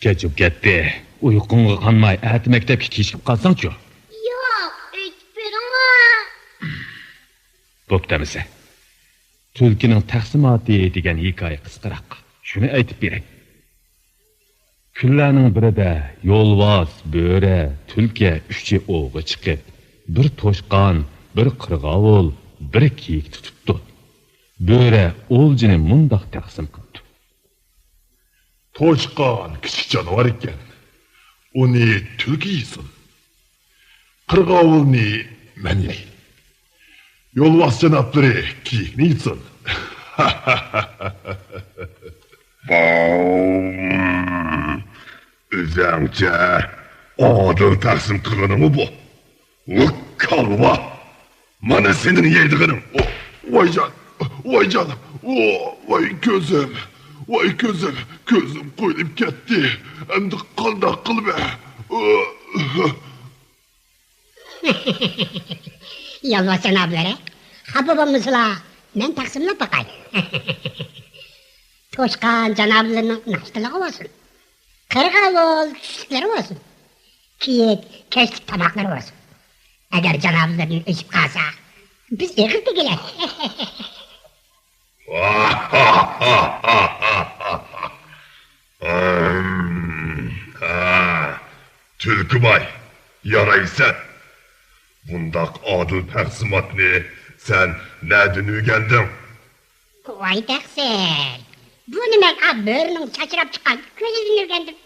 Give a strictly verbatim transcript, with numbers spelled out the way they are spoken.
كەچ بولۇپ كەتتى. ئۇيقۇڭغا قانماي، ئەتە مەكتەپكە كېچىكىپ قالساڭچۇ؟ ياق، ئېيتىپ بېرىڭە. بوپتۇ ئەمىسە. تۈلكىنىڭ تەقسىماتى دېگەن ھېكايە قىسقىراق. شۇنى ئېيتىپ بېرەي. كۈنلەرنىڭ بىرىدە يولۋاس، بۆرە، تۈلكە ئۈچى ئوۋغا چىقىپ، بىر توشقان، بىر قىرغاۋۇل، بىر كېيىك تۇتۇپتۇ. بۆرە ئولجىنى مۇنداق تەقسىم قىپتۇ. توشقان كىچىك جانىۋار ئىكەن. ئۇنى تۈلكە يېسۇن. قىرغاۋۇلنى مەن يەي. يولۋاس جانابلىرى كېيىكنى يېسۇن. باۋ. ئۆزەڭچە ئادىل تەقسىم قىلغىنىڭمۇ بۇ؟ ۋۇ كالۋا! مانا سېنىڭ يەيدىغىنىڭ. ۋاي جان، ۋاي جانىم، ۋاي كۆزۈم، ۋاي كۆزۈم، كۆزۈم قويۇلۇپ كەتتى. ئەمدى قانداق قىلىمەن؟ يولۋاس جانابلىرى، خاپا بولمىسىلا، مەن تەقسىملەپ باقاي. توشقان جانابلىرىنىڭ ناشتىلىقى بولسۇن. قىرغاۋۇل چۈشلۈكلىرى بولسۇن. كېيىك كەچلىك تاماقلىرى بولسۇن. ئەگەر جانابلىرىدىن ئېشىپ قالسا، بىز ئېغىز دېگىلى. ھە، تۈلكىباي، يارايسەن. بۇنداق ئادىل تەقسىماتنى سەن نەدىن ئۆگەندىڭ؟ ۋاي تەقسىر، بۇنى مەن ئا بۆرىنىڭ چاچراپ چىققان كۆزىدىن ئۆگەندىم.